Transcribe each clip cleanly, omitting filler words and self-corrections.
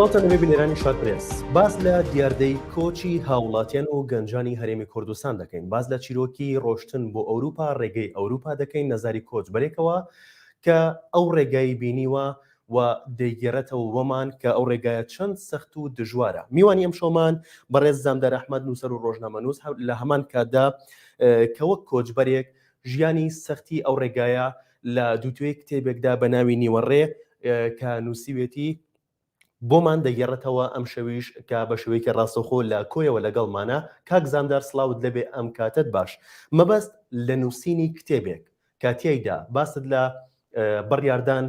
سڵاوتان لەبێ بینەرانی شار پرێس. باس لە دیاردەی کۆچی هاوڵاتیان و گەنجانی هەرێمی کوردستان دەکەین. باس لە چیرۆکی ڕۆشتن بۆ ئەوروپا، ڕێگەی ئەوروپا دەکەین لە زاری کۆچبەرێکەوە کە ئەو ڕێگای بینیوە و دەیگێڕێتەوە بۆمان کە ئەو ڕێگایە چەند سەخت و دژوارە. میوانی ئەمشەومان بەڕێز زامدار ئەحمەد نووسەر و ڕۆژنامەنووس لە هەمان کاتدا کە وەک کۆچبەرێک ژیانی سەختی ئەو ڕێگایە لە دووتوێی کتێبێکدا بە ناوی نیوەڕێ کە نووسیوێتی بۆمان دەگێڕێتەوە ئەم شەویش کە بە شێوەیەکی ڕاستەوخۆ لە کۆیەوە لەگەڵمانە. کاک زامدار سڵاوت لێبێ ئەم کاتەت باش. مەبەست لە نووسینی کتێبێک کە تیایدا باست لە بڕیاردان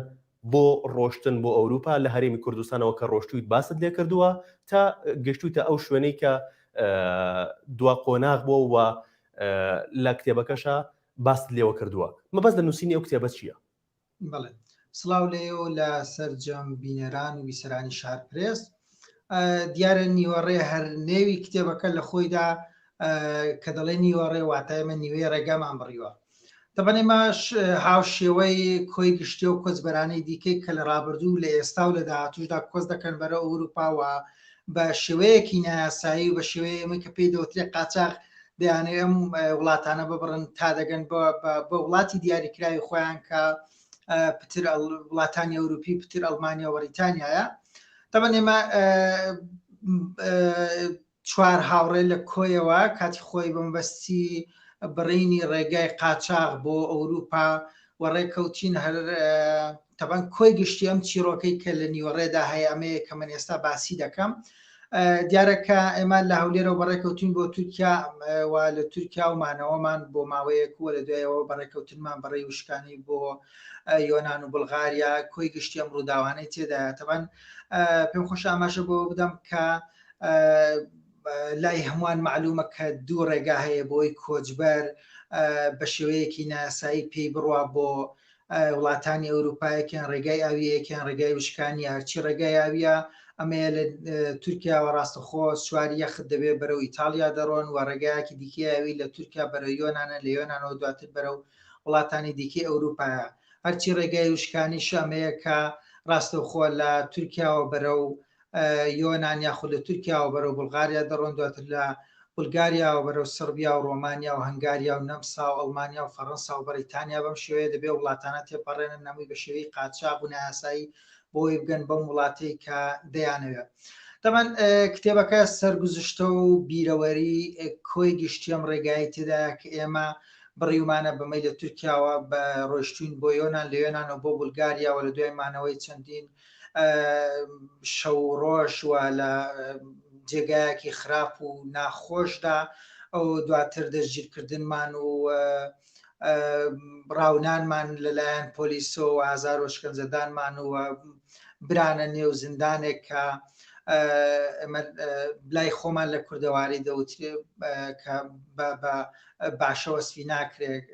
بۆ ڕۆشتن بۆ ئەوروپا لە هەرێمی کوردستانەوە کە ڕۆشتویت باست لێ کردووە تا گەشتویتە ئەو شوێنەی کە دوا قۆناغ بووە و لە کتێبەکەشا باست لێوە کردووە مەبەست لە نووسینی ئەو کتێبە چییە؟ بەڵێ سڵاو لێو لە سەرجەم بینەران و بیسەرانی شار پرێس. دیارە نیوەڕێ هەر نێوی کتێبەکە لە خۆیدا کە دەڵێ نیوەڕێ واتای ئێمە نیوەی ڕێگامان بڕیوە. تەبەن ئێمەش هاوشێوەی کۆی گشتی و کۆچبەرانی دیکەی کە لە ڕابردوو لە ئێستا و لە داهاتوشدا کۆچ دەکەن بەرە ئەوروپا و بە شێوەیەکی نایاسایی و بە شێوەیە ئێمە کە پێی دەوترێ قاچاخ دەیانەوێت ئەم وڵاتانە ببڕن تا دەگەن بە وڵاتی دیاریکراوی خۆیان کە پتر وڵاتانی ئەوروپی پتر ئەڵمانیا و بەریتانیایە. تەبەن ئێمە چوار هاوڕێ لە کۆیەوە کاتی خۆی بە مەبەستی بڕینی ڕێگای قاچاغ بۆ ئەوروپا و ڕێکەوتین. هەر تەبەن کۆی گشتی ئەم چیرۆکەی کە لە نیوەڕێدا هەیە ئەمەیە کە من ئێستا باسی دەکەم. دیارە کە ئێمە لە هەولێرەوە بەڕێکەوتین بۆ تورکیا و لە تورکیا و مانەوەمان بۆ ماوەیەک و لە دوایەوە بەڕێکەوتنمان بەڕێی وشکانی بۆ یۆناان و بولغاریا کۆی گشتی ئەم ڕووداوانەی تێدایە. تەبەن پێم خۆش ئاماژە بۆ بدەم کە لای هەمووان معلومە کە دوو ڕێگا هەیە بۆی کۆچبەر بە شێوەیەکی ناسایی پێی بڕوا بۆ وڵاتانی ئەوروپا، یەکیان ڕێگای ئاویە، یەکیان ڕێگای وشکانیە. هەرچی ڕێگای ئاویە ئەمەیە لە تورکیاوە ڕاستەخۆ سواری یەخت دەبێت بەرەو ئیتاڵیا دەڕۆن و ڕێگایەکی دیکەی ئاوی لە تورکیا بەرەو یۆنانە، لە یۆنانەوە دواتر بەرەو وڵاتانی دیکەی ئەوروپایە. هەرچی ڕێگای وشکانیش ئەمەیە کە ڕاستەوخۆ لە تورکیاوە بەرەو یۆنان یاخود لە تورکیاوە بەرەو بولغاریا دەڕۆن، دواتر لە بولگاریاوە بەرەو سڕبیا و ڕۆمانیا و هەنگاریا و نەمسا و ئەڵمانیا و فەڕەنسا و بەریتانیا. بەم شێوەیە دەبێ وڵاتانە تێپەڕێنن هەمووی بە شێوەی قاچاغ و نایاسایی بۆی بگەن بەم وڵاتەی کە دەیانەوێت. تەبەن کتێبەکە سەرگوزشتە و بیرەوەری کۆی گشتی ئەم ڕێگای تێدایە کە ئێمە بڕیومانە بەمەی لە تورکیاوە بە ڕۆیشتوین بۆ یۆناان، لە یۆناانەوە بۆ بولگاریاوە لە دوای مانەوەی چەندین شەو و ڕۆژ و لە جێگایەکی خراپ و ناخۆشدا، ئەو دواتر دەستگیرکردنمان و ڕاونانمان لەلایەن پۆلیسەوە و ئازار و شکنجەدانمان و برانە نێو زیندانێک کە لای خۆمان لە کوردەواری دەوترێ کە بە باشە وەسفی ناکرێت،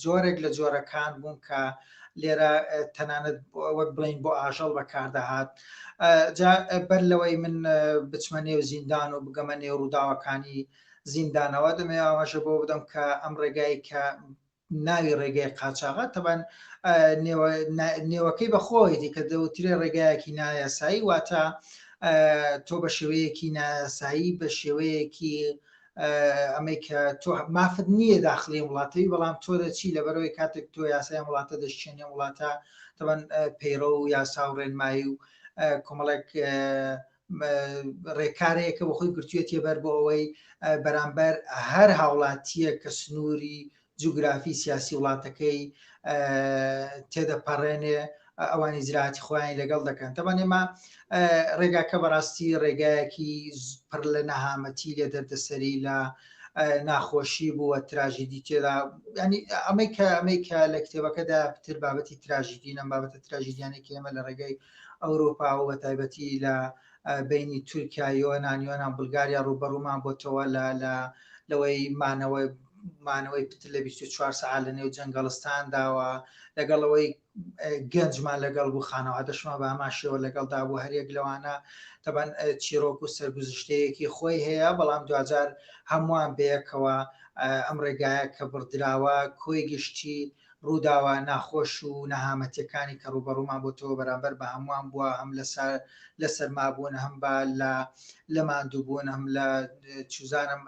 جۆرێک لە جۆرەکان بوون کە لێرە تەنانەت وەک بڵین بۆ ئاژەڵ بەکاردەهات. جا بەر لەوەی من بچمە نێو زیندان و بگەمە نێو ڕووداوەکانی زیندانەوە دەمەوێت ئاماژە بۆ بدەم کە ئەم ڕێگای کە ناوی ڕێگای قاچاغە تەبەن نێوەکەی بەخۆیەتی کە دەوترێ ڕێگایەکی نایاسایی، واتە تۆ بە شێوەیەکی نایاسایی بە شێوەیەکی ئەمەی کە تۆ مافت نییە داخلی وڵاتەوی، بەڵام تۆ دەچی لەبەرەوەی کاتێک تۆ یاسای وڵاتە دەشتێنێ وڵاتە تەبەن پەیڕە و یاسا و ڕێنمایی و کۆمەڵێک ڕێکارەیەکە بۆ خۆی گرتوویەتیە بەر بۆ ئەوەی بەرامبەر هەر هاوڵاتیە کە سنووری جوگرافی سیاسی وڵاتەکەی تێدەپەڕێنێ ئەوانی زراعەتی خۆیانی لەگەڵ دەکەن. تەبان ئێمە ڕێگاکە بەڕاستی ڕێگایەکی پڕ لە نەهامەتی لێ دەردەسەری لە ناخۆشی بووە، تراژیدی تێدا، ینی ئەمەی کە ئەمەی کە لە کتێبەکەدا پتر بابەتی تراژیدی نەم بابەتە تراژیدیانێکی ئێمە لە ڕێگای ئەوروپا و بە تایبەتی لە بینی تورکیا یۆناان یۆناان بولگاریا ڕووبەڕوومان بۆتەوە لە لە لەوەی مانەوەی مانەوەی پتر لە 24 سەعات لە نێو جەنگەڵستانداوە، لەگەڵ ئەوەی گەنجمان لەگەڵ بوو، خانەوادەشمان بە هەمان شێوە لەگەڵدا بوو. هەریەک لەوانە تەبەن چیرۆک و سەرگوزشتەیەکی خۆی هەیە، بەڵام دواجار هەمووان بەیەکەوە ئەم ڕێگایە کە بڕدراوە کۆی گشتی. ڕووداوە ناخۆش و نەهامەتیەکانی کە ڕووبەڕوومان بۆتەوە بەرامبەر بە هەمووان بووە، هەم لەسەر لە سەرمابوون، هەم بە لە لە ماندووبوون، هەم لە چوزانم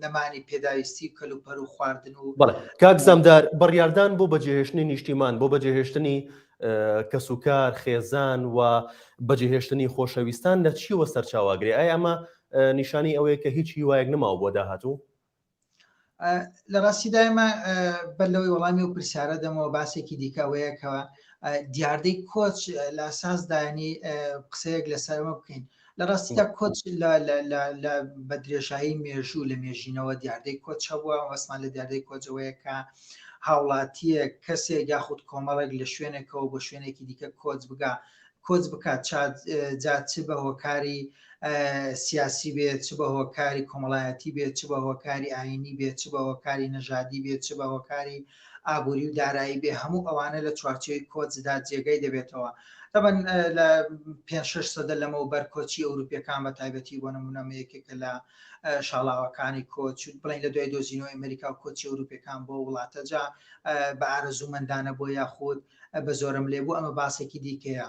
نەمانی پێداویستی و کەلوپەل و خواردن و بەڵێ کاک زامدار، بڕیاردان بۆ بەجێهێشتنی نیشتیمان، بۆ بەجێهێشتنی کەسوکار، خێزان و بەجێهێشتنی خۆشەویستان لە چیوە سەرچاوەگرێ؟ ئایا ئەمە نیشانەی ئەوەیە کە هیچ هیوایەک نەماوە بۆ داهاتوو؟ لە ڕاستیدا ئێمە بەر لەوەی وەڵامی و پرسیارە دەمەوە باسێکی دیکە ئەوەیە کە دیاردەی کۆچ لە ئەساسدانی قسەیەک لەسەرمە بکەین. لە ڕاستیدا کۆچ بە درێژایی مێژوو لە مێژینەوە دیاردەی کۆچ هەبووە. وەسمان لە دیاردەی کۆچەوەیە کە هاوڵاتیەک، کەسێک یاخود کۆمەڵێک لە شوێنێکەوە بۆ شوێنێکی دیکە کۆچ بگا کۆچ بکات، جا چ بە هۆکاری سیاسی بێت، چ بە هۆکاری کۆمەڵایەتی بێت، چ بە هۆکاری ئاینی بێت، چ بە هۆکاری نەژادی بێت، چ بە هۆکاری ئابووری و دارایی بێ، هەموو ئەوانە لە چوارچێوەی کۆچدا جێگەی دەبێتەوە. تەبەن لە پێ شش سەدە لەمەوبەر کۆچی ئەوروپیەکان بە تایبەتی بۆ نمونە یەکێکە لە شاڵاوەکانی کۆچ، بڵین لە دوای دۆزینەوەی ئەمریکا و کۆچی ئەوروپیەکان بۆ وڵاتە، جا بە ئارەزوومەندانە بۆ یاخود بە زۆرم لێ بوو، ئەمە باسێکی دیکەیە.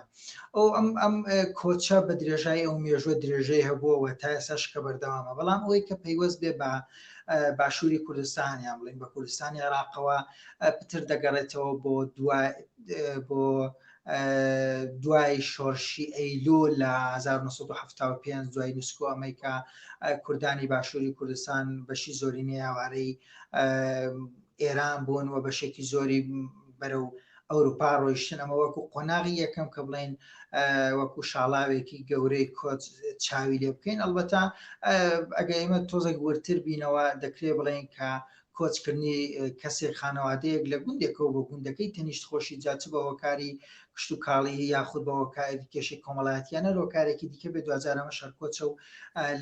ئەو ئەم ئەم کۆچە بە درێژای ئەو مێژوە درێژەی هەبووەوە تا ئێستاش کە بەردەوامە. بەڵام ئەوەی کە پەیوەست بێ بە باشووری کوردستان یان بڵین بە کوردستانی عێراقەوە پتر دەگەڕێتەوە بۆ دوای بۆ دوای شۆرشی ئەیلول لە 1975، دوای نوسکۆ، ئەمەی کە کوردانی باشووری کوردستان بەشی زۆرینەی ئاوارەی ئێران بوون و بەشێکی زۆری بەرەو ئەوروپا ڕۆیشتن. ئەمە وەکو قۆناغی یەکەم کە بڵین وەکو شاڵاوێکی گەورەی کۆچ چاوی لێ بکەین. ئەلبەتە ئەگە ئێمە تۆزێک ورتر بینەوە دەکرێت بڵێن کە کۆچکردنی کەسێک، خانەوادەیەک لە گوندێکەوە بۆ گوندەکەی تەنیشت خۆشی، جا چ بە هۆکاری کشتوکاڵی یاخود بە هۆکاری کێشەی کۆمەڵایەتیانە هۆکارێکی دیکە بێ، دواجار ئەمە شەرکۆچە و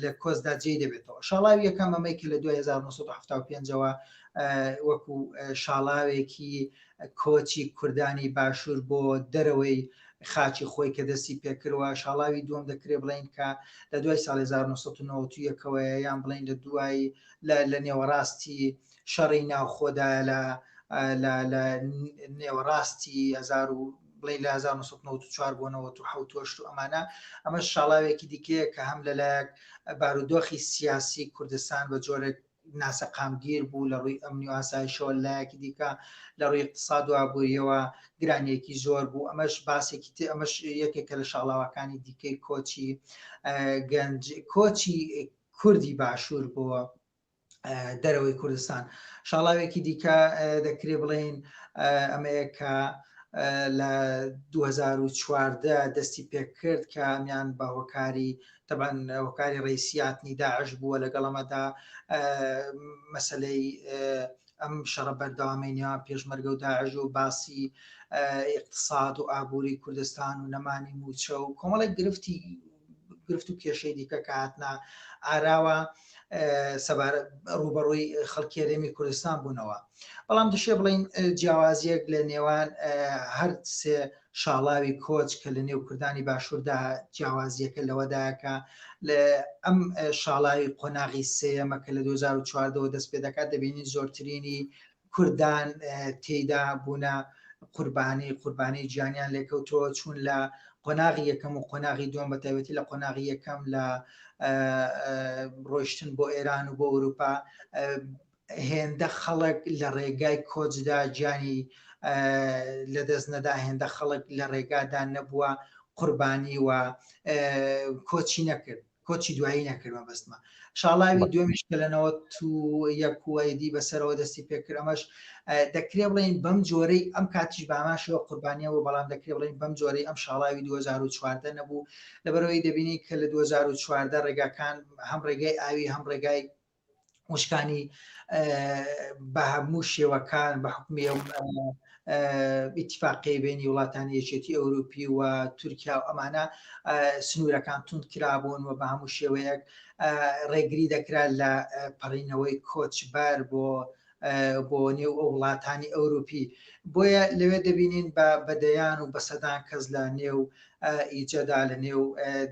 لە کۆچدا جێی دەبێتەوە. شاڵاوی یەکەم ئەمەی کە لە دوای 1975ەوە وەکو شاڵاوێکی کۆچی کوردانی باشوور بۆ دەرەوەی خاکی خۆی کە دەستی پێکردوە. شاڵاوی دووەم دەکرێت بڵین کە لە دوای ساڵی 1991ەوەیە، یان بڵین لە دوای لە نێوەڕاستی شەڕی ناوخۆدا، لە لە نێوەڕاستی هزار و بڵێ لە 1994 بۆ 97 و ئەمانە. ئەمە شاڵاوێکی دیکەیە کە هەم لەلایەک بارودۆخی سیاسی کوردستان بە جۆرێک ناسەقامگیر بوو لە ڕووی ئەمنی و ئاسایشەوە، لایەکی دیکە لە ڕووی اقتصاد و ئابووریەوە گرانیەکی زۆر بوو. ئەمەش باسێکی تر، ئەمەش یەکێکە لە شاڵاوەکانی دیکەی کۆچی گەنج، کۆچی کوردی باشوور بۆ دەرەوەی کوردستان. شاڵاوێکی دیکە دەکرێ بڵێین ئەمەیە کە لە 2014 دەستی پێکرد، کە ئەمیان بە هۆکاری تەبعەن هۆکاری ڕئیسیاتنی داعش بووە، لەگەڵ ئەمەدا مەسلەی ئەم شەڕە بەردەوامەی نێوان پێشمەرگە و داعش و باسی اقتصاد و ئابووری کوردستان و نەمانی موچە و کۆمەڵێک گرفتی گرفت و کێشەی دیکە کە هاتنە ئاراوە سەبارەت ڕوبەڕووی خەڵکی هەرێمی کوردستان بوونەوە. بەڵام دەشێ بڵین جیاوازیەک لە نێوان هەر سێ شاڵاوی کۆچ کە لە نێو کوردانی باشووردا جیاوازیەکە لەوەدایە کە لە ئەم شاڵاوی قۆناغی سێیەمە کە لە 2014ەوە دەست پێ دەکات دەبینین زۆرترینی کوردان تێیدا بوونە قوربانی، قوربانی گیانیان لێکەوتەوە، چوون لە قۆناغی یەکەم و قۆناغی دووەم، بە تایبەتی لە قۆناغی یەکەم لە ڕۆیشتن بۆ ئێران و بۆ ئەوروپا، هێندە خەڵک لە ڕێگای کۆچدا گیانی لەدەست نەدا، هێندە خەڵک لە ڕێگادا نەبووە قوربانی و کۆچی نەکرد، کۆچی دوایی نەکرد. مەبەستمە شاڵاوی دوێمیش کە لە 91 و ئەیدی بەسەرەوە دەستی پێکرد، ئەمەش دەکرێ بڵێین بەم جۆرەی ئەم کاتیش باماشەوە قوربانیە بوو، بەڵام دەکرێ بڵێین بەم جۆرەی ئەم شاڵاوی 2014 نەبوو، لەبەرەوەی دەبینی کە لە 2014 ڕێگاکان هەم ڕێگای ئاوی هەم ڕێگای وشکانی بە هەموو شێوەکان بە حکومی ئیتفاقی بینی وڵاتانی یەکێتی ئەوروپی و تورکیا و ئەمانە سنوورەکان توند کرابوون و بە هەموو شێوەیەک ڕێگری دەکرا لە پەڕینەوەی کۆچبەر بۆ نێو ئەو وڵاتانی ئەوروپی. بۆیە لەوێ دەبینین بە بەدەیان و بە سەدان کەس لە نێو ئیجەدا، لە نێو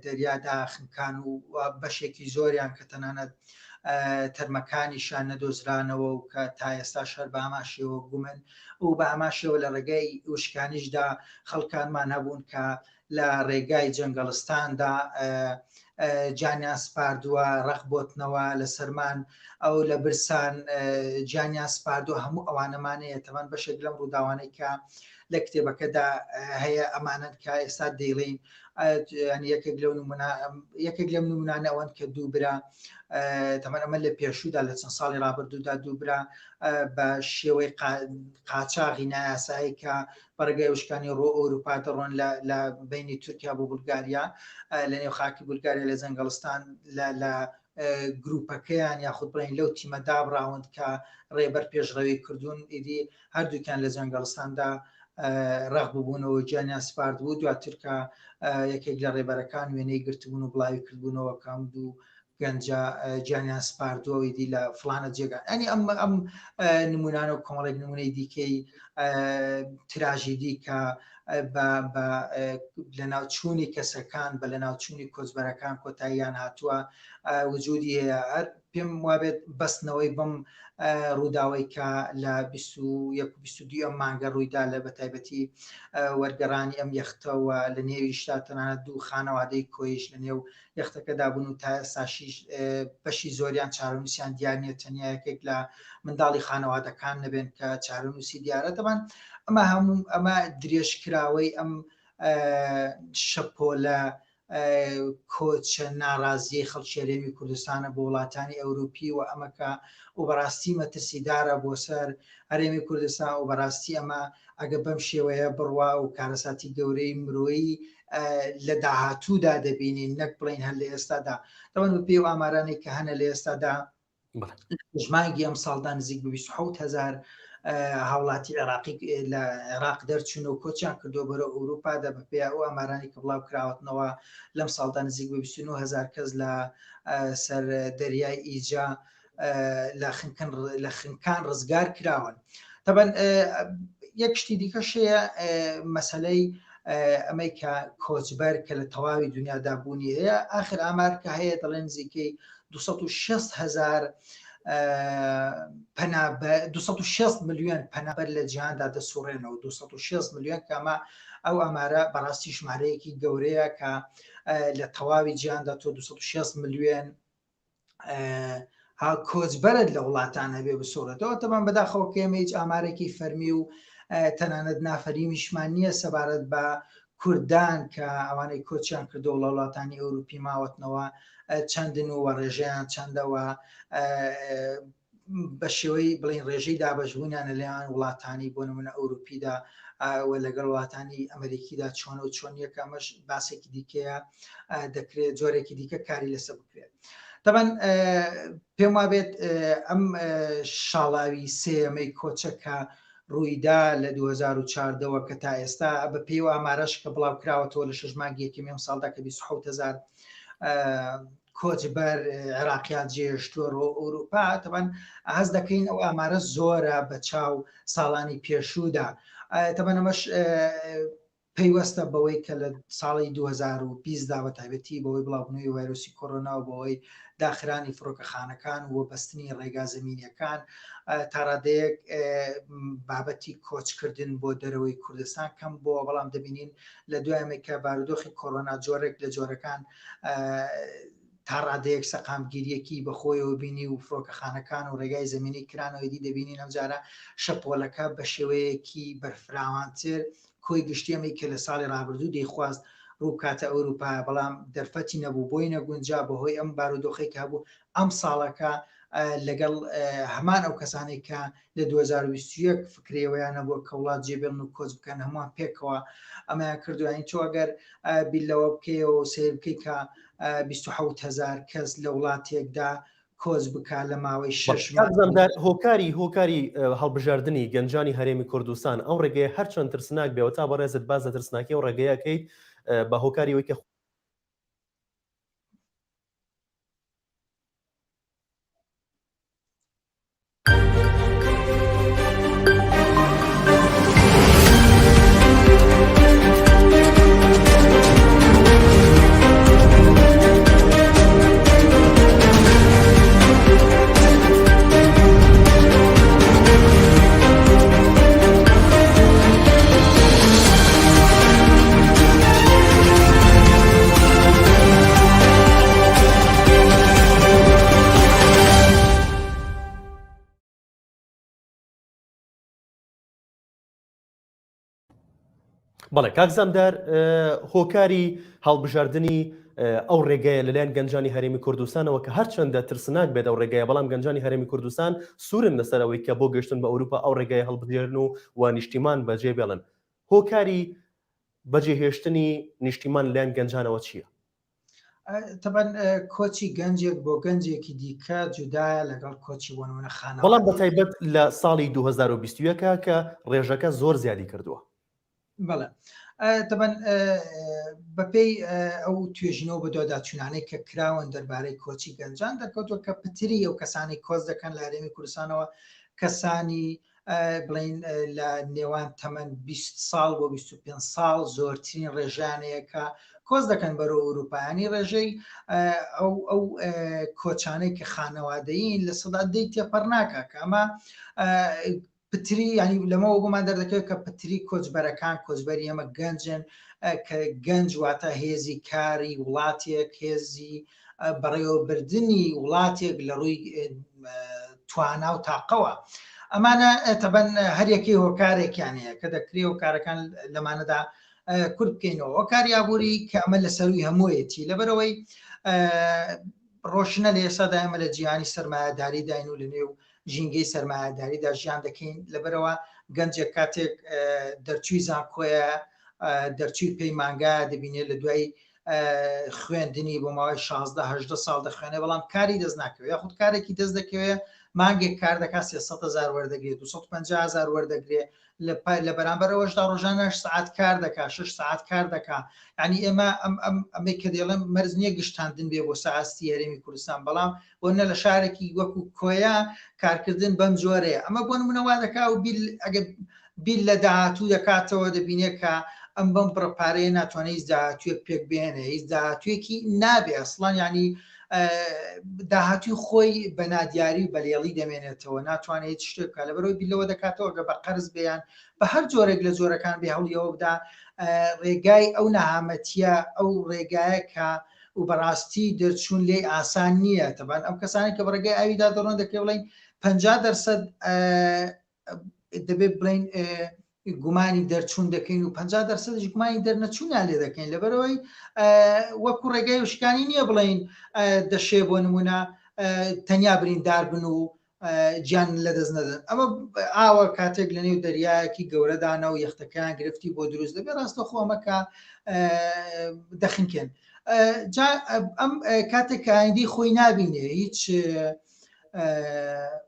دەریادا خنکان و بەشێکی زۆریان کە تەنانەت تەرمەکانیشان نەدۆزرانەوە و کە تا ئێستا شەر بە هەمان شێوە گومن و بە هەمان شێوە لە ڕێگای وشکانیشدا خەڵکانمان هەبوون کە لە ڕێگای جەنگەڵستاندا گیانیان سپاردووە ڕق بۆتنەوە لە سەرمان ئەو لە برسان گیانیان سپاردووە هەموو ئەوانەمانەیە تەمان بەشێک لەم ڕووداوانەی کە لە کتێبەکەدا هەیە ئەمانەن کە ئێستا دەیڵین یەکێک لەو نمونە یەکێک لەم نمونانە ئەوەن کە دوو برا تەمان ئەمە لە پێشوودا لە چەند ساڵی ڕابردوودا دوو برا بە شێوەی قاچاغی نایاسایی کە بە ڕێگای وشکانی ڕۆ ئەوروپا دەڕۆن لە بینی تورکیا بۆ بولگاریا لە نێو خاکی بولگاریا لە جەنگەڵستان لە گروپەکەیان یاخود بڵێن لەو تیمە دابراوند کە ڕێبەر پێشڕەوی کردوون ئیدی هەردووکیان لە جەنگەڵستاندا ڕەق ببوونەوە گیانیان سپارد بوو دواتر کە یەکێک لە ڕێبەرەکان وێنەی گرتبوون و بڵاوی کردبوونەوە کام دوو گەنجە گیانیان سپاردووە ئیدی لە فلانە جێگا ئەنی ئەم ئەم نمونانە و کۆمەڵێک نمونەی دیکەی تراژیدی کە بە لەناوچوونی کەسەکان بە لەناوچوونی کۆچبەرەکان کۆتاییان هاتووە وجودی هەیە هەر پێم وابێت بەستنەوەی بەم ڕووداوەی کە لە 21 22 ئەم مانگە ڕوویدا لە بەتایبەتی وەرگەڕانی ئەم یەختەوە لە نێویشتا تەنانەت دوو خانەوادەی کۆیش لە نێو یەختەکەدا بوون و تا ئێستاشیش بەشی زۆریان چارەنووسیان دیار نییە تەنیا یەکێک لە منداڵی خانەوادەکان نەبێن کە چارەنووسی دیارە دەبان ئەمە هەموو ئەمە درێژکراوەی ئەم شەپۆلە کۆچە ناڕازیەی خەڵکی هەرێمی کوردستانە بۆ وڵاتانی ئەوروپی و ئەمەکە و بەڕاستی مەترسیدارە بۆ سەر هەرێمی کوردستان و بەڕاستی ئەمە ئەگە بەم شێوەیە بڕوا و کارەساتی گەورەی مرۆیی لە داهاتوودا دەبینین نەک بڵین هەر لە ئێستادا دەوەن بە پێی و ئامارانێک کە هەنە لە ئێستادا ژمانگی ئەم ساڵدا نزیک بە 1970هزار هاوڵاتی عێراقی لە عێراق دەرچون و کۆچیان کردو بەرە ئەوروپادا بە پێ ئەو ئامارانی کە بڵاو کراوەتنەوە لەم ساڵدا نزیک بە 29هزار کەس لە سەر دەریای ئیجا لە خنکن لە خنکان ڕزگار کراون تەبەن یەک شتی دیکەش هەیە مەسلەی ئەمەی کە کۆچبەر کە لە تەواوی دنیادا بوونی هەیە آخر ئامار کە هەیە دەڵێن نزیکەی 260 هزار 260 میلیۆن پەنابەر لە جیهاندا دەسوڕێنەوە 260 میلیۆن کەمە ئەو ئامارە بەڕاستی ژمارەیەکی گەورەیە کە لە تەواوی جیهاندا تۆ 260 میلیۆن ها کۆچبەرت لە وڵاتان هەبێ بسوڕێتەوە تەبان بەداخەوە کە ئێمە هیچ ئامارێکی فەرمی و تەنانەت نافەریمیشمان نییە سەبارەت بە کوردان کە ئەوانەی کۆچیان کردو لە وڵاتانی ئەوروپی ماوەتنەوە چەندن و ڕێژەیان چەندەوە بە شێوەی بڵین ڕێژەی دابەشبوونیان لە لایەن وڵاتانی بۆ نمونە ئەوروپیدا و لەگەڵ وڵاتانی ئەمریکیدا چۆنە و چۆن یەکە ئەمەش باسێکی دیکەیە دەکرێت جۆرێکی دیکە کاری لەسەر بکرێت تەبەن پێم وابێت ئەم شاڵاوی سێەمەی کۆچەکە ڕوویدا لە 2014ەوە کە تا ئێستا بە پێی و ئامارەش کە بڵاو کراوەتەوە لە شش مانگی یەکەمی ئەم ساڵدا کە 27000 کۆچبەر عێراقیان جێهێشتووە ڕۆ ئەوروپا تەبەن هەست دەکەین ئەو ئامارە زۆرە بە چاو ساڵانی پێشوودا تەبەن ئەمەش پەیوەستە بەوەی کە لە ساڵی 2020 دا بە تایبەتی بەوەی بڵاوبوونەوەی ڤایرۆسی کۆرۆنا و بەوەی داخرانی فڕۆکەخانەکان و بەستنی ڕێگا زەمینیەکان تاڕادەیەک بابەتی کۆچکردن بۆ دەرەوەی کوردستان کەم بۆ بەڵام دەبینین لە دوای ئەمەی کە بارودۆخی کۆرۆنا جۆرێک لە جۆرەکان تا ڕادەیەک سەقامگیریەکی بەخۆیەوە بینی و فڕۆکەخانەکان و ڕێگای زمینی کرانەوەی دی دەبینین ئەمجارە شەپۆلەکە بە شێوەیەکی بەرفراوانتر کۆی گشتیەمەی کە لە ساڵی ڕابردوو دەیخواست ڕووبکاتە ئەوروپا بەڵام دەرفەتی نەبوو بۆی نەگونجا بەهۆی ئەم بارودۆخی کە هەبوو ئەم ساڵەکە لەگەڵ هەمان ئەو کەسانێک کە لە 2021 فکرەوەیان نەبووە کە وڵات جێبێڵن و کۆچ بکەن هەمووان پێکەوە ئەمەیان کردوین تۆ ئەگەر بیر لەوە بکەیەوە و سیر بکەی کە 1970هزار کەس لە وڵاتێکدا کۆچ بکا لە ماوەی شش زەمدار هۆکاری هۆکاری هەڵبژاردنی گەنجانی هەرێمی کوردستان ئەو ڕێگەیە هەرچەند ترسناک بێەوە تا بەڕێزت باز لە ترسناکی و ڕێگەیەکەیت بە هۆکاری ئەوەی کە بەڵێ کاک زامدار هۆکاری هەڵبژاردنی ئەو ڕێگەیە لەلایەن گەنجانی هەرێمی کوردستانەوە کە هەرچەندە ترسناک بێت ئەو ڕێگەیە بەڵام گەنجانی هەرێمی کوردستان سوورن لەسەر ئەوەی کە بۆ گەشتن بە ئەوروپا ئەو ڕێگەیە هەڵبژێرن و و نیشتیمان بەجێ بێڵن هۆکاری بەجێهێشتنی نیشتیمان لەلایەن گەنجانەوە چییە؟ تەبەن کۆچی گەنجێک بۆ گەنجێکی دیکە جودایە لەگەڵ کۆچی بۆ نمونە خانە بەڵام بە تایبەت لە ساڵی 2021 کە ڕێژەکە زۆر زیادی کردووە. بەڵێ تەبەن بەپێی ئەو توێژینەوە بەدواداچوونانەی کە کراون دەربارەی کۆچی گەنجان دەرکەوتووە کە پتری ئەو کەسانی کۆچ دەکەن لە هەرێمی کوردستانەوە کەسانی بڵین لە نێوان تەمەن 20 ساڵ بۆ 25 ساڵ زۆرترین ڕێژانەیە کە کۆچ دەکەن بەرەو ئەوروپایانی ڕێژەی ئەو ئەو کۆچانەی کە خانەوادەیین لە سەدا دەی تێپەڕ ناکە کە ئەمە پتری ینی لەمەوە بۆمان دەردەکەوێت کە پتری کۆچبەرەکان کۆچبەری ئەمە گەنجن کە گەنج واتە هێزی کاری وڵاتێک هێزی بەڕێوەبردنی وڵاتێک لە ڕووی توانا و تاقەوە ئەمانە تەبەن هەریەکەی هۆکارێکیان هەیە کە دەکرێت هۆکارەکان لەمانەدا کورت بکەینەوە هۆکاری ئابووری کە ئەمە لە سەروی هەموویەتی لەبەرەوەی ڕۆشنە لە ئێستادا ئێمە لە جیهانی سەرمایەداریداین و لە نێو ژینگەی سەرمایەداریدا ژیان دەکەین لەبەرەوە گەنجێک کاتێک دەرچووی زانکۆیە دەرچووی پەیمانگا دەبینێت لە دوای خوێندنی بۆ ماوەی 16 هەدە ساڵ دەخوێنێ بەڵام کاری دەست ناکەوێت یاخود کارێکی دەست دەکەوێت مانگێک کار دەکات 300 هزار وەردەگرێت 250 هزار وەردەگرێت لە بەرامبەر ئەوەشدا ڕۆژانە هەشت سەعات کار دەکا شەش سەعات کار دەکا یعنی ئێمە ئەم ئەم ئەمەی کە دەڵێم مەرج نییە گشتاندن بێ بۆ سەئاستی هەرێمی کوردستان بەڵام بۆ نە لە شارێکی وەکو کۆیە کارکردن بەم جۆرەیە ئەمە بۆ نمونە وا دەکا و بیر ئەگەر بیر لە داهاتوو دەکاتەوە دەبینێ کە ئەم بەم بڕە پارەیە ناتوانێت هیچ داهاتوویەک پێک بهێنێ هیچ داهاتوویەکی نابێ ئەسڵان یعنی داهاتوی خۆی بە نادیاری و بەلێڵی دەمێنێتەوە ناتوانێت هیچ شتێک بکات لەبەرەوەی بیر لەوە دەکاتەوە گە بە قەرز بێیان بە هەر جۆرێک لە جۆرەکان بێ هەوڵی ئەوە بدا ڕێگای ئەو نەهامەتیە ئەو ڕێگایە کە و بەڕاستی دەرچوون لێی ئاسان نییە تەبان ئەو کەسانی کە بە ڕێگای ئاویدا دەڕۆن دەکرێت بڵێن 50 دەرسەد دەبێت بڵین گومانی دەرچوون دەکەین و 50 دەرسەدیش گومانی دەرنەچوونیان لێ دەکەین لەبەرەوەی وەکو ڕێگای وشکانی نییە بڵین دەشێ بۆ نمونە تەنیا بریندار بن و گیان لەدەست نەدەن ئەمە ئاوە کاتێک لە نێو دەریایەکی گەورەدانە و یەختەکان گرفتی بۆ دروست دەبێت ڕاستەخۆ ئەمە کە دەخنکێن ئەم کاتێک کە ئایندەی خۆی نابینێ هیچ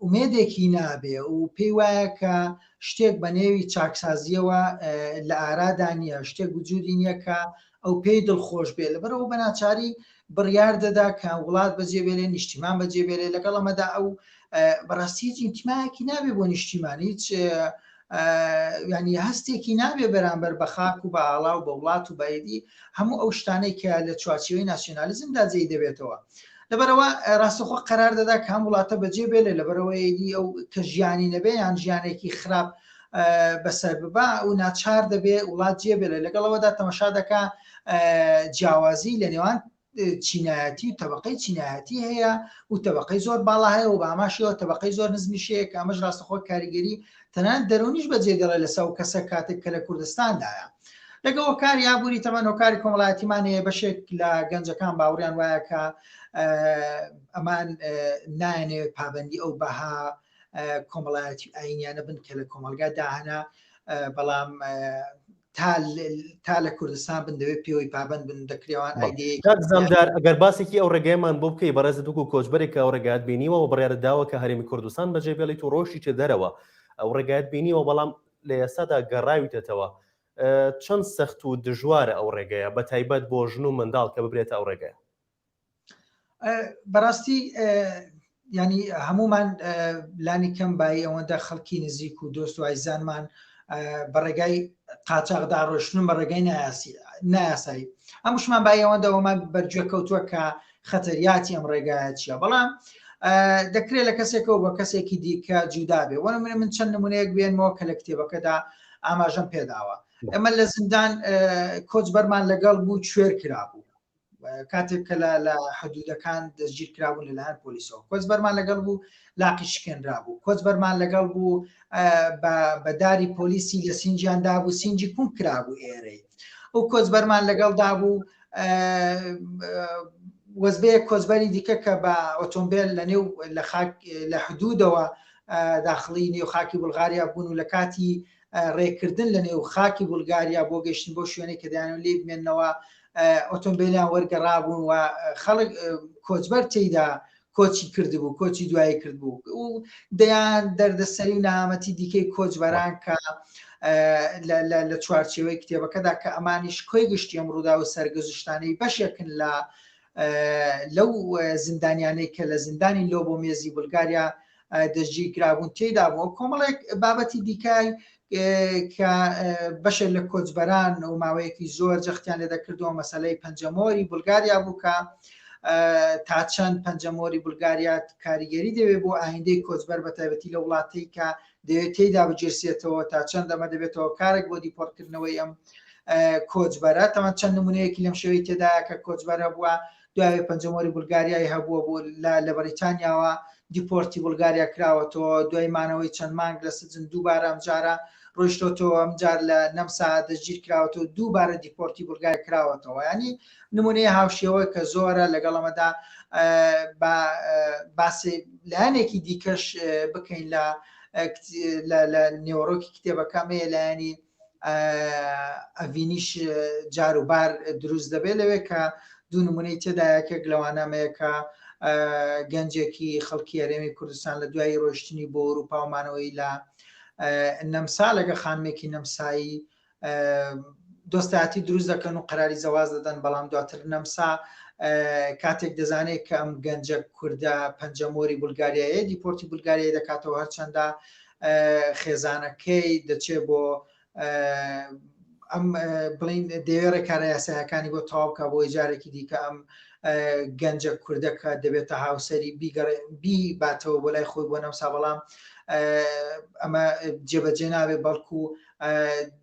ئومێدێکی نابێ و پێی وایە کە شتێک بە نێوی چاکسازیەوە لە ئارادا نییە شتێک وجودی نییە کە ئەو پێی دڵخۆش بێ لەبەرەوە بە ناچاری بڕیار دەدا کە وڵات بەجێ بێلێ نیشتیمان بەجێ بێلێ لەگەڵ ئەمەدا ئەو بەڕاستی هیچ ئینتیمایەکی نابێ بۆ نیشتیمان هیچ ینی هەستێکی نابێ بەرامبەر بە خاک و بە ئاڵا و بە وڵات و بەیدی هەموو ئەو شتانەی کە لە چوارچێوەی ناسیۆنالیزمدا جێی دەبێتەوە لەبەرەوە ڕاستەخۆ قەرار دەدا کە هەم وڵاتە بەجێ بێلێ لەبەرەوە ئیدی ئەو کە ژیانی نەبێ یان ژیانێکی خراپ بەسەر ببا و ناچار دەبێ وڵات جێ بێلێ لەگەڵەوەدا تەمەشا دەکا جیاوازی لە نێوان چینایەتی و تەبقەی چینایەتی هەیە و تەبقەی زۆر باڵا هەیە و باماشەوە تەبقەی زۆر نزمیش هەیە کە ئەمەش ڕاستەخۆ کاریگەری تەنانەت دەروونیش بەجێ دێڵێ لەسەر ئەو کەسە کاتێک کە لە کوردستاندایە. لەگەڵ هۆکاری ئابووری تەمان هۆکاری کۆمەڵایەتیمان هەیە بەشێک لە گەنجەکان باوەڕیان وایە کە ئەمان نایەنێ پابندی ئەو بەها کۆمەڵایەتی ئاینیانە بن کە لە کۆمەلگا داهەنا بەڵام تا لە کوردستان بن دەوێت پێوەی پابند بن دەکرێوان زامدار ئەگەر باسێکی ئەو ڕێگەیەمان بۆ بکەی بەڕێزت وەکو کۆچبەرێک کە ئەو ڕێگات بینیوە و بڕیارت داوە کە هەرێمی کوردستان بەجێ بێڵیت و ڕۆشتیتە دەرەوە ئەو ڕێگایەت بینیوە بەڵام لە ئێستادا گەڕاویتەتەوە چەند سەخت و دژوارە ئەو ڕێگەیە بە تایبەت بۆ ژن و منداڵ کە ببرێتە ئەو ڕێگەیە؟ بەڕاستی ینی هەمومان لانی کەم بایی ئەوەندە خەڵکی نزیک و دۆست و ئایزانمان بە ڕێگای قاچاغدا ڕۆشتن بە ڕێگای نایاسایی هەمووشمان بایی ئەوەندە ئەومان بەرگوێ کەوتووە کە خەتەریاتی ئەم ڕێگایە چییە بەڵام دەکرێت لە کەسێکەوە بە کەسێکی دیکە جودا بێ وەرە من من چەند نمونەیەک بێنمەوە کە لە کتێبەکەدا ئاماژەم پێداوە ئەمە لە زیندان کۆچبەرمان لەگەڵ بوو کوێر کرابوو. کاتێک کە لە حدودەکان دەستگیر کرابوون لەلایەن پۆلیسەوە کۆچبەرمان لەگەڵ بوو لاقی شکێنرا بوو کۆچبەرمان لەگەڵ بوو بە داری پۆلیسی لە سینجیان دابوو سینجی کون کرابوو ئێرەی ئەو کۆچبەرمان لەگەڵدا بوو وەزبەیە کۆچبەری دیکە کە بە ئۆتۆمبیل لە نێو لە خاک لە حدودەوە داخڵی نێو خاکی بولغاریا بوون و لە کاتی ڕێکردن لە نێو خاکی بولگاریا بۆ گەشتن بۆ شوێنێک کە دەیانەوێت لێی بمێننەوە ئۆتۆمبیلیان وەرگەڕابوون و خەڵک کۆچبەر تێیدا کۆچی کردبوو کۆچی دوایی کردبوو و دەیان دەردەسەری و نامەتی دیکەی کۆچبەران کە لە چوارچێوەی کتێبەکەدا کە ئەمانیش کۆی گشتی ئەم ڕوودا و سەرگەزشتانەی بەشێکن لە لەو زیندانیانەی کە لە زیندانی لۆبۆمێزی بولگاریا دەستگیرکرابوون تێیدا بووە کۆمەڵێک بابەتی دیکای کە بەشێک لە کۆچبەران و ماوەیەکی زۆر جەختیان لێ دەکردەوە مەسلەی پەنجەمۆری بولگاریا بوو کە تا چەند پەنجەمۆری بولگاریا کاریگەری دەوێت بۆ ئایندەی کۆچبەر بە تایبەتی لە وڵاتەی کە دەوێت تێیدا بگیرسێتەوە تا چەند ئەمە دەبێتەوە کارێک بۆ دیپۆرتکردنەوەی ئەم کۆچبەرە تەمان چەند نمونەیەکی لەم شێوەی تێدایە کە کۆچبەرە بووە دوای پەنجەمۆری بولگاریای هەبووە بۆ لە بەریتانیاوە دیپۆرتی بولگاریا کراوەتەوە دوای مانەوەی چەند مانگ لە سجن دووبارە ئەمجارە ڕۆیشتۆتەوە ئەمجار لە نەمسا دەستگیر کراوەتەوە دووبارە دیپۆرتی بولگاریا کراوەتەوە ینی نمونەی هاوشێوە کە زۆرە لەگەڵ ئەمەدا باسی لایەنێکی دیکەش بکەین لە لە نێوەڕۆکی کتێبەکەمەیە لایەنی ئەڤینیش جاروبار دروست دەبێت لەوێ کە دوو نمونەی تێدا یەکێک لەوانەمەیە کە گەنجێکی خەڵکی هەرێمی کوردستان لە دوای ڕۆشتنی بۆ ئەوروپا و مانەوەی لە نەمسا لەگە خانمێکی نەمسایی دۆستایەتی دروست دەکەن و قەراری زەواز دەدەن بەڵام دواتر نەمسا کاتێک دەزانێت کە ئەم گەنجە کوردە پەنجەمۆری بولگاریایە دیپۆرتی بولگاریای دەکاتەوە هەرچەندە خێزانەکەی دەچێ بۆ ئەم بڵین دەوێ ڕێکارە یاسایەکانی بۆ تەواو بکە بۆ جارێکی دیکە ئەم گەنجە کوردەکە دەبێتە هاوسەری بیگەڕێ بیباتەوە بۆ لای خۆی بۆ نەمسا بەڵام ئەمە جێبەجێ نابێ بەڵکو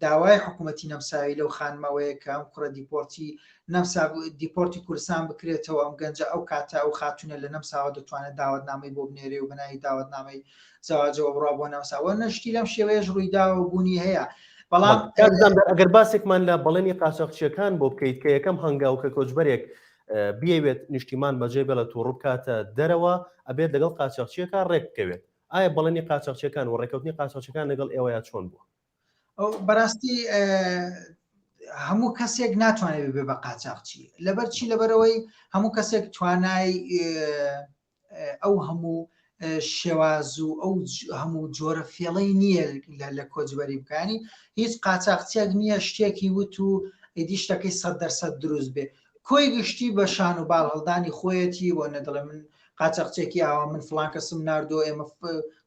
داوای حکوومەتی نەمساوی لەو خانمەوەیە کە ئەم کوڕە دیپۆرتی نەمسا دیپۆرتی کوردستان بکرێتەوە ئەم گەنجە ئەو کاتە ئەو خاتونە لە نەمساوە دەتوانێت داوەتنامەی بۆ بنێرێ و بەناوی داوەتنامەی زەواجەوە بڕا بۆ نەمسا وە نەشتی لەم شێوەیەش ڕوویداوە و بوونی هەیە بەڵام ئەگەر باسێکمان لە بەڵێنی قاچاخچیەکان بۆ بکەیت کە یەکەم هەنگاو کە کۆچبەرێک بیەوێت نیشتیمان بەجێ بێڵێت و ڕووبکاتە دەرەوە ئەبێت لەگەڵ قاچاخچیەکە ڕێک بکەوێت ئایا بەڵێنی قاچاخچیەکان و ڕێکەوتنی قاچاخچیەکان لەگەڵ ئێوەیا چۆن بووە؟ بەڕاستی هەموو کەسێک ناتوانێت ببێ بە قاچاخچی لەبەر چی لەبەرەوەی هەموو کەسێک توانای ئەو هەموو شێواز و ئەو هەموو جۆرە فێڵەی نییە لە کۆچبەری بکانی هیچ قاچاقچیەک نییە شتێکی وت و ئیدی شتەکەی سە دەرسەد دروست بێ کۆی گشتی بە شان و باڵ هەڵدانی خۆیەتی بۆ نەدەڵێ من قاچاقچێکی ئاوا من فڵان کەسم ناردووە ئێمە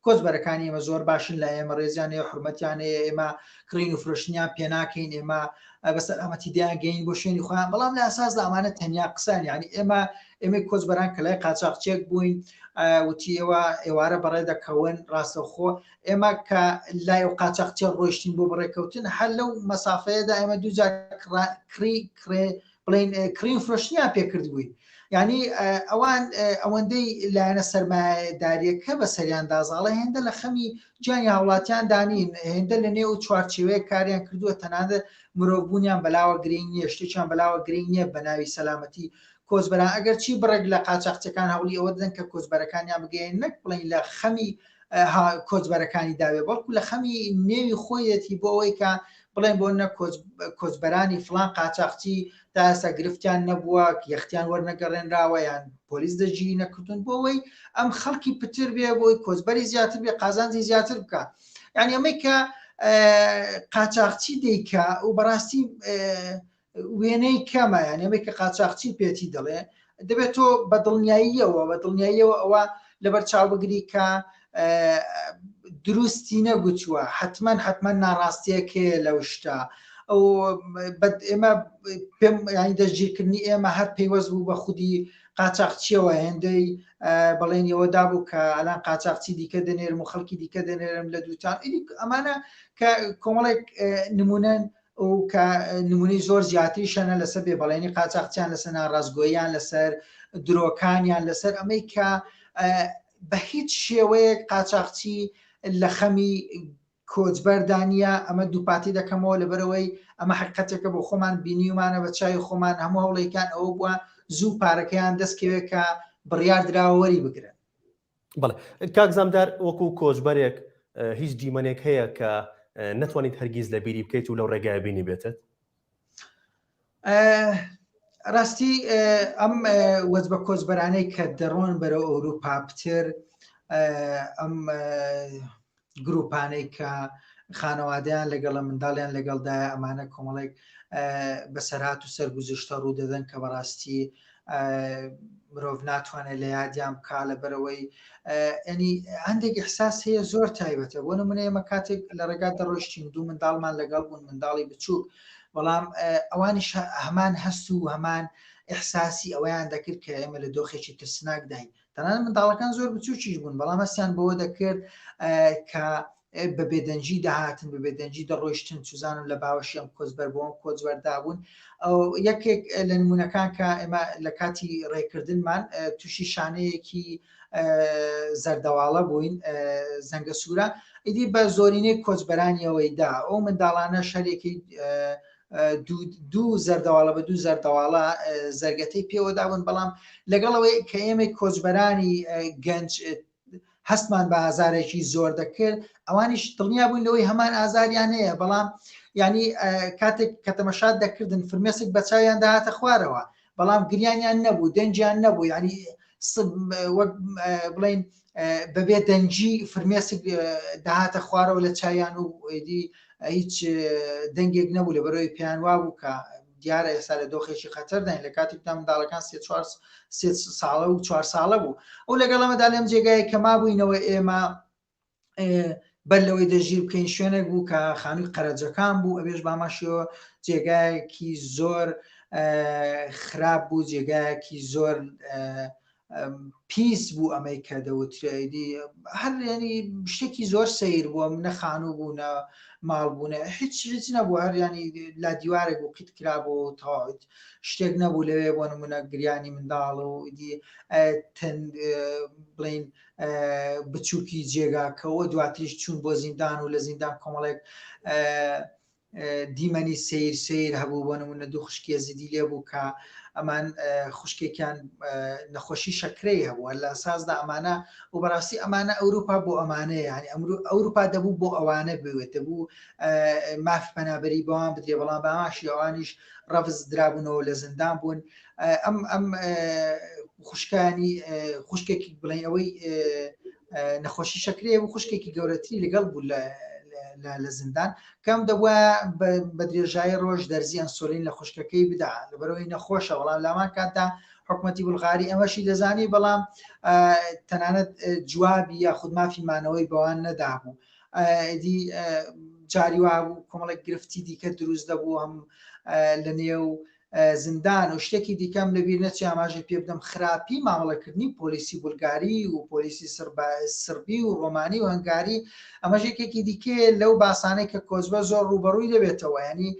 کۆچبەرەکانی ئێمە زۆر باشن لە ئێمە ڕێزیان هەیە حرمەتیان هەیە ئێمە کڕین و فرۆشتنیان پێناکەین ئێمە بە سەلامەتی دەیان گەین بۆ شوێنی خۆیان بەڵام لە ئەساسدا ئەمانە تەنیا قسان یعنی ئێمە ئێمەی کۆچبەران کە لای قاچاقچێک بووین وتی ئێوە ئێوارە بەڕێ دەکەون ڕاستەوخۆ ئێمە کە لای ئەو قاچاقچێ ڕۆیشتین بۆ بەڕێکەوتن هەر لەو مەسافەیەدا ئێمە دووجار کڕی کڕێ بڵین کڕین فرۆشتنیان پێکردبووین یعنی ئەوان ئەوەندەی لایەنە سەرمایەداریەکە بە سەریاندا زاڵە هێندە لە خەمی گیانی هاوڵاتیان دانین هێندە لە نێو چوارچێوەیە کاریان کردووە تەنانەت مرۆڤبوونیان بەلاوە گرنگ نییە شتێکیان بەلاوە گرنگ نییە بە ناوی سەلامەتی کۆچبەران ئەگەر چی بڕێک لە قاچاقچەکان هەوڵی ئەوە دەدەن کە کۆچبەرەکانیان بگەیەن نەک بڵین لە خەمی کۆچبەرەکانی داوێ بەڵکو لە خەمی نێوی خۆیەتی بۆ ئەوەی کە بڵێن بۆ نە کۆچبەرانی فلان قاچاقچی تا ئێستا گرفتیان نەبووە یەختیان وەرنەگەڕێنراوە یان پۆلیس دەستگیری نەکردون بۆ ئەوەی ئەم خەڵکی پتر بێ بۆی کۆچبەری زیاتر بێ قازانجی زیاتر بکە یعنی ئەمەی کە قاچاقچی دەیکا و بەڕاستی وێنەی کەمە یان ئەمەی کە قاچاقچی پێتی دەڵێ دەبێت تۆ بە دڵنیاییەوە بە دڵنیاییەوە ئەوە لەبەر چاو بگری کە دروستی نەگوتووە حتمما حتمما ناڕاستیەک هەیە لەو شتە ئەو ئێمە پێم ینی دەستگیرکردنی ئێمە هەر پەیوەست بوو بە خودی قاچاقچیەوە هێندەی بەڵێنیەوە دابوو کە ئەلان قاچاقچی دیکە دەنێرم و خەڵکی دیکە دەنێرم لە دووتان ئەمانە کە کۆمەڵێک نمونەن. و کە نمونەی زۆر زیاتریش هەنە لەسەر بێبەڵێنی قاچاخچیان، لەسەر ناڕاستگۆییان، لەسەر درۆکانیان، لەسەر ئەمەی کە بە هیچ شێوەیەک قاچاخچی لە خەمی کۆچبەردا نییە. ئەمە دووپاتی دەکەمەوە لەبەرەوەی ئەمە حقیقەتێکە بۆ خۆمان بینیومانە بە چاوی خۆمان، هەموو هەوڵێکیان ئەوە بووە زوو پارەکەیان دەستکەوێت کە بڕیار دراوە وەری بگرن. بەڵێ کاک زامدار، وەکو کۆچبەرێک هیچ دیمەنێک هەیە کە نەتوانیت هەرگیز لە بیری بکەیت و لەو ڕێگای بینی بێتت؟ ڕاستی ئەم وەجبە کۆچبەرانەی کە دەڕۆن بەرەو ئەوروپا پتر ئەم گروپانەی کە خانەوادەیان لەگەڵە منداڵیان لەگەڵدایە ئەمانە کۆمەڵێک بەسەرهات و سەرگوزشتە ڕوو دەدەن کە بەڕاستی مرۆڤ ناتوانێت لە یادیان بکا لەبەرەوەی ینی هەندێک احساس هەیە زۆر تایبەتە. بۆ نمونە ئێمە کاتێک لە ڕێگا دەڕۆشتین دوو منداڵمان لەگەڵ بوون، منداڵی بچووک، بەڵام ئەوانیش هەمان هەست و هەمان احساسی ئەوەیان دەکرد کە ئێمە لە دۆخێکی ترسناکداین. تەنانەت منداڵەکان زۆر بچووکیش بوون، بەڵام هەستیان بەوە دەکرد کە بە بێدەنگی دەهاتن، بە بێدەنگی دەڕۆیشتن، چزانم لە باوەشی ئەم کۆچبەر بۆ ئەم کۆچبەردا بوون. ئەو یەکێک لە نمونەکان کە ئێمە لە کاتی ڕێکردنمان تووشی شانەیەکی زەردەواڵە بووین، زەنگە سوورە، ئیدی بە زۆرینەی کۆچبەرانیەوەی دا ئەو منداڵانە شەرێکی دوو زەردەواڵە بە دوو زەردەواڵە زەرگەتەی پێوەدابوون. بەڵام لەگەڵەوەی کە ئێمەی کۆچبەرانی گەنج هەستمان بە ئازارێکی زۆر دەکرد، ئەوانیش دڵنیا بوون لەوەی هەمان ئازاریان هەیە، بەڵام ینی کاتێک کە تەمەشات دەکردن فرمێسک بە چاویان داهاتە خوارەوە، بەڵام گریانیان نەبوو، دەنگیان نەبوو، ینی وەک بڵین بەبێ دەنگی فرمێسک داهاتە خوارەوە لە چاویان و ئیدی هیچ دەنگێک نەبوو، لە بەرەوەی پێیان وابوو کە دیارە ئێستا لە دۆخێکی خەتەرداین، لە کاتێکدا منداڵەکان سێ چوار سێ ساڵە و چوار ساڵە بوو. ئەو لەگەڵەمەدا لەم جێگای کە مابووینەوە ئێمە بەر لەوەی دەژیر بکەین شوێنێک بوو کە خانووی قەرەجەکان بوو، ئەوێش باماشەوە جێگایەکی زۆر خراپ بوو، جێگایەکی زۆر پیس بوو. ئەمەی کە دەوترێ هەر ینی شتێکی زۆر سەیر بووە، نە خانوو بوو نە ماڵ بوونە، هیچ هیچ نەبوو، هەر ینی لا دیوارێک بوو قیت کرا بۆ تەواوت، شتێک نەبوو لەوێ. بۆ نمونە گریانی منداڵ و دی بڵین بچووکی جێگاکەەوە، دواتریش چوون بۆ زیندان و لە زیندان کۆمەڵێک دیمەنی سیر سیر هەبوو. بۆ نمونە دوو خوشکی ئێزیدی لێ بوو کە ئەمان خوشکێکیان نەخۆشی شەکرەی هەبووە لە سازدا ئەمانە و بەڕاستی ئەمانە ئەوروپا بۆ ئەمانەیە، ینی ئەمرو ئەوروپا دەبوو بۆ ئەوانە بوێت، دەبوو ماف پەنابەری بەوان بدرێ، بەڵام باماشی ئەوانیش ڕەفز درابوونەوە لە زیندان بوون. ئەم ئەم خوشکانی خوشکێکی بڵێن ئەوەی نەخۆشی شەکرەیە و خوشکێکی گەورەتری لەگەڵ بوو لە زیندان، کەم دەبووە بە درێژایی ڕۆژ دەرزی ئەنسۆلین لە خوشکەکەی بدا لەبەرەوەی نەخۆشە. بەڵام لامان کاتدا حکوومەتی بولغاری ئەمەشی دەزانی، بەڵام تەنانەت جوابی یاخود مافی مانەوەی بەوان نەدابوو. ئیدی جاری وابوو کۆمەڵێک گرفتی دیکە دروست دەبوو هەم لە نێو زیندان و شتێکی دیکەم لەبیر نەچێ ئاماژەی پێ بدەم، خراپی مامەڵەکردنی پۆلیسی بولگاری و پۆلیسی سربی و ڕۆمانی و هەنگاری، ئەمەش یەکێکی دیکەیە لەو باسانەی کە کۆچبەر زۆر ڕووبەڕووی دەبێتەوە. ینی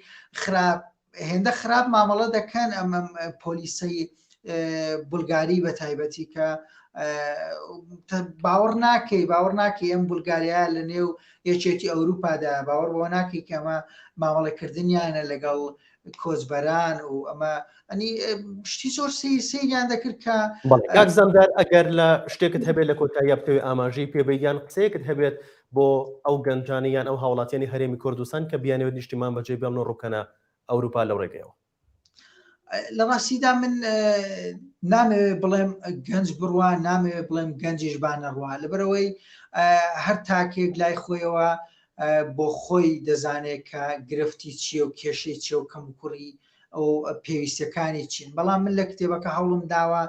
خراپ هێندە خراپ مامەڵە دەکەن ئەم پۆلیسەی بولگاری بە تایبەتی کە باوەڕ ناکەی، باوەڕ ناکەی ئەم بولگاریا لە نێو یەکێتی ئەوروپادا، باوەڕ بەوە ناکەی کە ئەمە مامەڵەکردنیانە لەگەڵ کۆچبەران و ئەمە ئەنی شتی زۆر سیر سیریان دەکرد کە کاک زەمدار ئەگەر لە شتێکت هەبێت لە کۆتاییە بتەوێت ئاماژەی پێ بەیت یان قسەیەکت هەبێت بۆ ئەو گەنجانە یان ئەو هاوڵاتیانی هەرێمی کوردستان کە بیانەوێت نیشتیمان بەجێ بێڵن و ڕووبکەنە ئەوروپا لەو ڕێگەیەوە. لە ڕاستیدا من نامەوێ بڵێم گەنج بڕوا، نامەوێ بڵێم گەنجیش با نەڕوا، لەبەرەوەی هەر تاکێک لای خۆیەوە بۆ خۆی دەزانێت کە گرفتی چییە و کێشەی چیە و کەموکوڕی ئەو پێویستەکانی چین. بەڵام من لە کتێبەکە هەوڵم داوە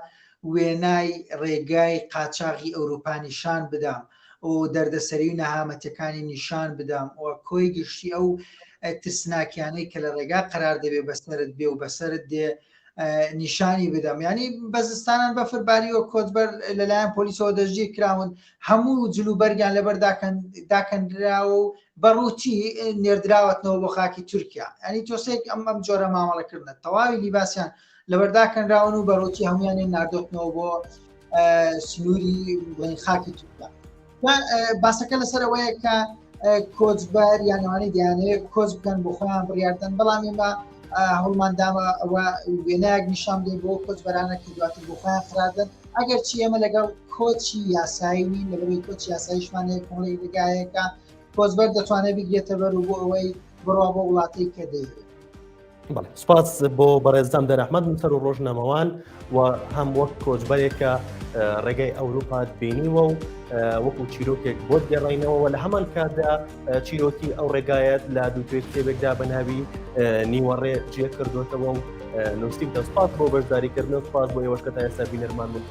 وێنای ڕێگای قاچاغی ئەوروپا نیشان بدەم و دەردەسەری و نەهامەتەکانی نیشان بدەم و کۆی گشتی ئەو ترسناکیانەی کە لە ڕێگا قەرار دەبێ بەسەرت بێ و بەسەرت دێ. نیشانی بدەم ینی بەزستانان بەفر باریوە کۆچبەر لەلایەن پۆلیسەوە دەستگیر کراون هەموو جل و بەرگیان لەبەر داکەندراوە و بەڕووتی نێردراوەتنەوە بۆ خاکی تورکیا ینی تۆسێک ئەم ئەم جۆرە مامەڵەکردنە تەواوی لیباسیان لەبەرداکەنراون و بەڕووتی هەمویانی نردۆتنەوە بۆ سنووری بڵین خاکی تورکیا باسەکە لەسەر ئەوەیە کە کۆچبەر یانەوانی دەیانەوێت کۆچ بکەن بۆ خۆیان بڕیاردەن بەڵام ئێمە هەوڵمان داوە ئەوە وێنایەک نیشان بدەین بۆ کۆچبەرانە کە دواتر بۆ خۆیان قرار ئەگەر چی ئێمە لەگەڵ کۆچی یاسایی نین لەبەرەوەی کۆچی یاساییشمان هەیە کۆمەڵێک ڕێگایەکە کۆچبەر دەتوانێت بگرێتە بەر و بۆ ئەوەی بڕوا بۆ وڵاتەی کە دەیەوێت. سپاس بۆ بەڕێزان دەرەحمەد نووسەر و ڕۆژنامەوان و هەم وەک کۆچبەرێکە ڕێگای ئەوروپات بینیوە و وەکو چیرۆکێک بۆت گەڕینەوە لە هەمان کاتدا چیرۆکی ئەو ڕێگایەت لە دووتوێ کتێبێکدا بە ناوی نیوەڕێ جێ کردوتەوە و نووسی دەستپاس بۆ بەشداریکردن و سپاس بۆ ئێوەش کە تا ئێستا بینەرمان بوون.